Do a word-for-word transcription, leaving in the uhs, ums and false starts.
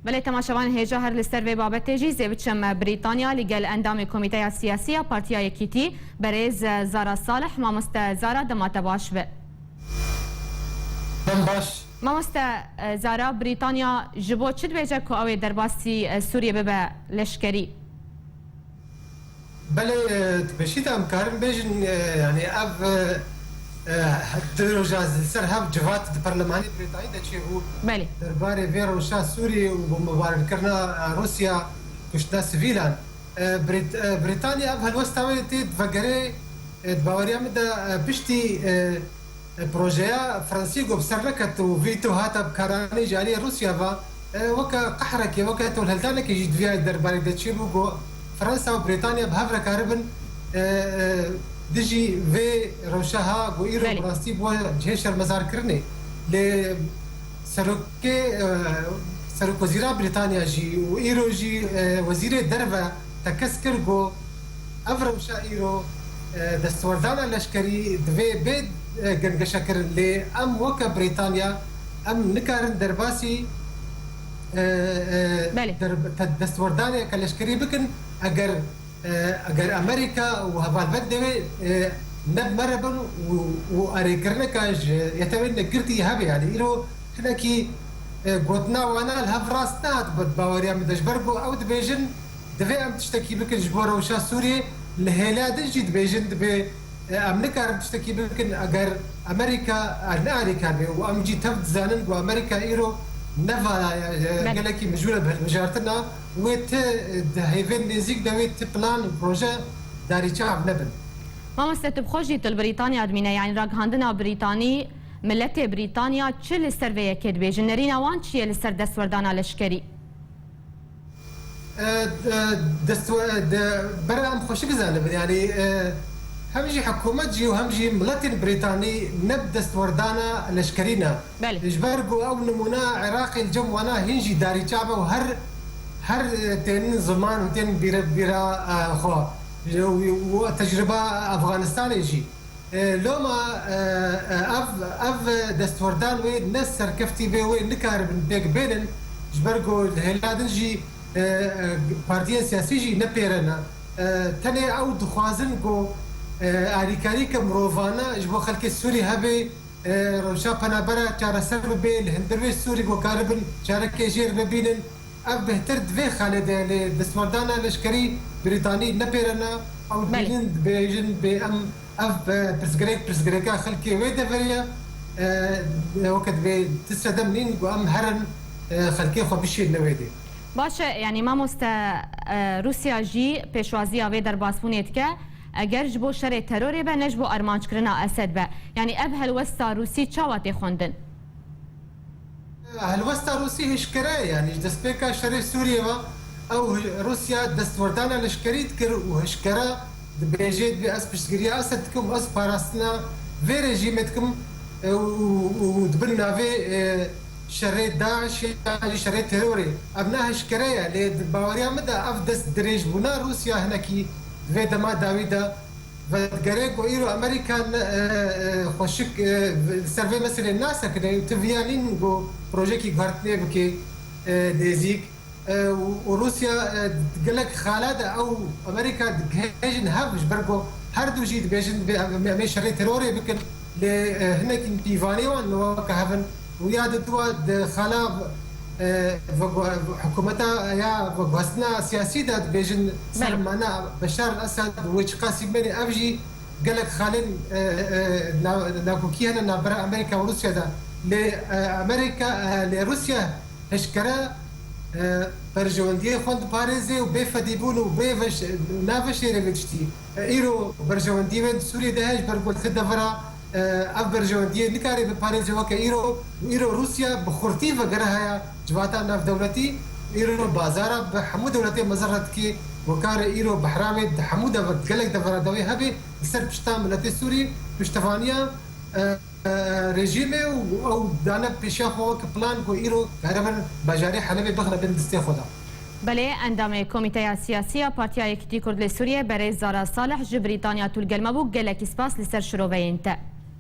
Belê, temaşevan, hêja her li ser vê babetê jî zê biçim Brîtanya, li gel endamê Komîteya Siyasî ya Partiya Yekîtî, berêz Zara Salih. Mamoste Zara, dema te baş be. Dem baş. Mamoste, e, Zara, Brîtanya ji bo çi dibêje ku ew ê derbasî, e, Sûriyê bibe leşkerî? Belê, e, di pêşî de em karin bêjin, e, yanî ev, e, e, du roja li ser hev civat di perlemanê Brîtanî de çêbû. Belê. Derbarê vê rewşa Sûriyê û bombebaranîkirina, e, Rûsya kuştina sivîlan. E, Brît-, e, Brîtanya ev helwesta wê tê di vegerê, e, di baweriya min de, e, piştî, e, e, projeya Fransî ku bi ser neket û vîto hate bikaranîn ji aliyê Rûsya ve, e, weke qehrekê, weke tolhildanekê jî di vî derbarê de çêbû ku Fransa û Brîtanya bi hev re karibin, e, e, dijî vê rewşa ha ku îro Belê. bi rastî bû cihê şermezarkirinê. Lê serokê, e, serokwezîra Brîtanya jî û îro jî, e, wezîrê derve tekez kir ku ev rewşa îro, e, destwerdana leşkerî divê bê, e, gengeşekirin, lê em weke Brîtanya em nikarin derbasî, e, e, Belê. der-, te-, destwerdaneke leşkerî bikin, eger, e, eger Amerîka û hevalbendê wê, e, ne bi me re bin û, û erêkirineka ji yetewên nekirtî hebe, yanî îro hinekî, e, gotina wana li hev rast nehat bi baweriya min de, ji ber ku ew dibêjin, divê em tiştekî bikin ji bo rewşa Sûriyê, li hêla din jî dibêjin, divê, e, em nikarin tiştekî bikin eger Amerîka, e, ne alîkar be û em jî tev dizanin ku Amerîka îro ne vala ye, e, Belê. gelekî mijûl e bi hilbijartina wê ti, e, di hêvên nêzîk de wê ti plan û proje darîçav nebin. Mamoste, tu bi xwe jî tu li Brîtanya dimîne, yanî ragihandina Brîtanî, miletê Brîtanya çi li ser vê yekê dibêjin? Nerîna wan çi ye li ser destwerdana leşkerî? E, e, destwe-, de, bera em xweşik zanibin, yanî, e, hem jî hikûmet jî û hem jî miletên Brîtanî ne bi destwerdana leşkerî ne. Belê. Ji ber ku ew nimûna Iraqê li cem wana hîn jî darî çav e û her, her, e, tên ziman û tên bîra, bîra, e, xwe. Û, û tecrûba Efxanistanê jî. E, loma, e, e, ev, ev destwerdan wê ne serkeftî bê, wê nikaribin pêk bênin, ji ber ku li hêla din jî, e, e, partiyên siyasî jî ne pê re ne. E, tenê ew dixwazin ku, e, alîkarîke mirovane ji bo xelkê Sûrî hebe, e, rewşa penabera çareser bibe, li hundir wê Sûrî ku karibin çarekê jêr bibînin. Ev bêhtir di vê xalê de lê destwerdana leşkerî Brîtanî ne pê re ne, ew Belê. dibînin dibêjin bê em ev, e, pirsgirêk, pirsgirêka xelkê wê deverê ye, e, e, weke dibê ti sedem nîn ku em herin, e, xelkê xwe bişîrine wê dê. Baş e, yanî mamoste, e, Rûsya jî pêşwaziya vê derbasbûnê dike, eger ji bo şerê terorê be, ne ji bo armanckirina Esed be. Yanî ev helwesta Rûsî çawa tê xwendin? Helwesta Rûsî hişkere ye, yanî ji destpêka şerê Sûriyê ve ew hi-, Rûsya destwerdana leşkerî dikir û hişkere dibêje, dibê ez piştgiriya Esed dikim û ez parastina vê rejîmê dikim, e, û, û, û di bin navê, e, şerê DAIŞ yan jî şerê terorê. Ev ne hişkere ye, lê di baweriya min de ev dest dirêjbûna Rûsya hinekî di vê dema dawî de vedigere ku îro Amerîka ne, e, e, xweşik, e, ser vê meselê nasekine û ti viya nîn ku projekî guhertinê bike, e, nêzîk. E, û, û Rûsya, e, di gelek xala de ew Amerîka digihêjin hev, ji ber ku her du jî dibêjin, dibê em, em ê şerê terorê bikin, lê, e, hinekî pîvanê wan ne weke hev in. Û ya diduwa di xala, e, vegu-, hikûmeta ya veguhestina siyasî de dibêjin ser Belê. mana Beşar el Esad û wê çiqasî menê, ev jî gelek xalên, e, e, na-, nakokî hene navbera Amerîka û Rûsya de. Lê, e, Amerîka, e, lê Rûsya hişkere, e, berjewendiyê xwe diparêze û bê fedîbûn û bê veş-, naveşêre vê tiştî. E, îro berjewendiyê wê di Sûriyê de heye, ji ber ku di devera, e, ev berjewendiyê nikare biparêze weke îro û îro Rûsya bi xurtî vegere heye civata navdewletî. Îro bazara bi hemû dewletê mezin re dike, wekare îro behra wê di hemû dev-, gelek devera dawî hebe, li ser pişta miletê Sûrî piştevaniya, e, e, rejîmê û ew dane pêşiya xwe weke plan ku îro karibin bajarê Helebê bixine bin destê xwe de. Belê, endamê Komîteya Siyasî ya Partiya Yekîtî Kurd li Sûriyê, berêz Zara Salih ji Brîtanya tu li gel me bû, gelekî spas li ser şiroveyên te.